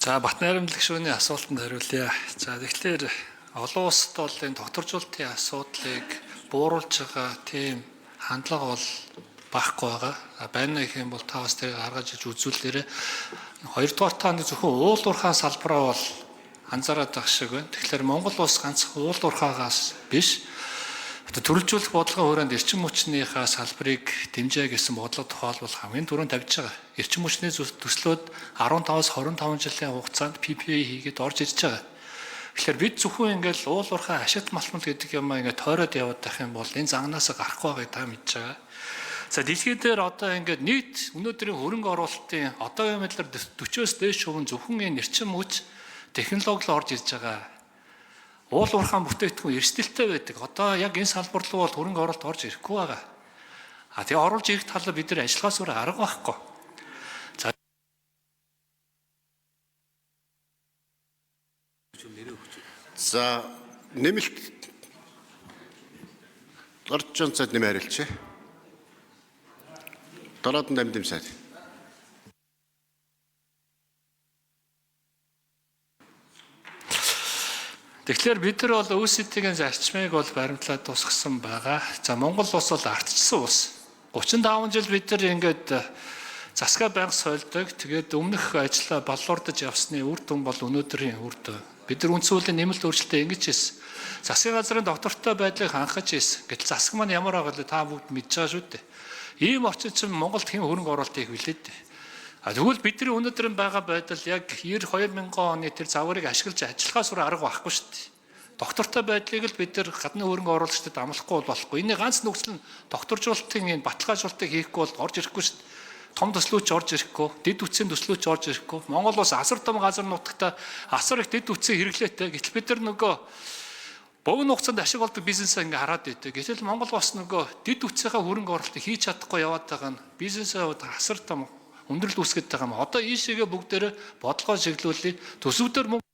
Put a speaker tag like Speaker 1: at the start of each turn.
Speaker 1: За, Батнайрамлаг шүүний асуултанд хариулъя. За, тэгэхээр олон улсад бол энэ докторжуулалтын асуудлыг бууруулж байгаа тийм хандлага бол байхгүй байгаа. Байна гэх юм бол та бас тэрийг гаргаж иж үзүүлээрэй. Хоёрдугаар, та нэг зөвхөн уул уурхайн салбараа бол анзаараад байх шиг байна. Тэгэхээр Монгол улс ганцхан уул уурхаагаас биш, одоо төрөлжүүлэх бодлогын хүрээнд эрчим хүчнийхээ салбарыг дэмжээ гэсэн бодлого тухайлбал хамгийн түрүүнд тавьж байгаа. Эрчим хүчний төслүүд 15-аас 25 жилийн хугацаанд PPA хийгээд орж ирж байгаа. Тэгэхээр бид зөвхөн ингээл уул уурхай ашигт малтмал гэдэг юм аа ингээд тойроод яваад байх юм бол энэ загнаас гарахгүй байгааг та мэдж байгаа. За, дэлхий дээр одоо ингээд нийт өнөөдрийн хөрөнгө оруулалтын одоогийн байдлаар 40-оос дээш хувь нь зөвхөн энэ эрчим хүч технологи л орж ирж байгаа. Уул уурхайн бүтээгдэхүүн эрсдэлтэй байдаг. Одоо яг энэ салбар руу бол хөрөнгө оруулалт орж ирэхгүй байгаа. А тэгээ оруулж ирэх талаар бид нар ажиллахаас өөр арга байхгүй. За.
Speaker 2: За, нэмэлт Доржон цад нэмээ хариулчих. Дороод дамдим сайд.
Speaker 1: Тэгэхээр бид нар бол ÖCT-ийн зарчмыг бол баримтлаад тусгасан байгаа. За, Монгол улс бол ардчсан улс. 35 жил бид нар ингээд засгаа байнга сольдог. Тэгээд өмнөх ажлаа баллуурдаж явсны үр дүн бол өнөөдрийн үр дүн. Бид нар үндсэн хуулийн нэмэлт өөрчлөлтөө ингэж хийсэн. Засгийн газрын доктортой байдлыг хангаж хийсэн. Гэтэл засаг маань ямар байгаа вэ? Та бүгд мэдж байгаа шүү дээ. Ийм орчин чинь Монголд хэн хөрөнгө оруулалт хийх вүлээ дээ. А тэгвэл бидний өнөөдрийн байгаа байдал яг 92 мянган оны тэр загварыг ашиглаж ажиллахаас өөр арга байхгүй шүү дээ. Доктортой байдлыг л бид нар гадны хөрөнгө оруулагчдад амлахгүй бол болохгүй. Энэ ганц нөхцөл нь докторжуулалтын энэ баталгаажуулалтыг хийхгүй бол орж ирэхгүй шүү дээ. Том төслүүч орж ирэхгүй, дэд үтсийн төслүүч орж ирэхгүй. Монгол улс асар том газар нутагта асар их дэд үтсийн хэрэглээтэй. Гэтэл бид нар нөгөө богино хугацаанд ашиг олдог бизнесээ ингээ хараад идэв. Гэтэл Монгол бас нөгөө дэд үтсийнхаа хөрөнгө оруулалтыг хийж чадахгүй яваад байгаа нь бизнесээ хувьд асар том хүндрэл үүсгэж байгаа юм. Одоо ийшээгээ бүгдээрээ бодлогоо чиглүүлье. Төсөв дээр мөнгө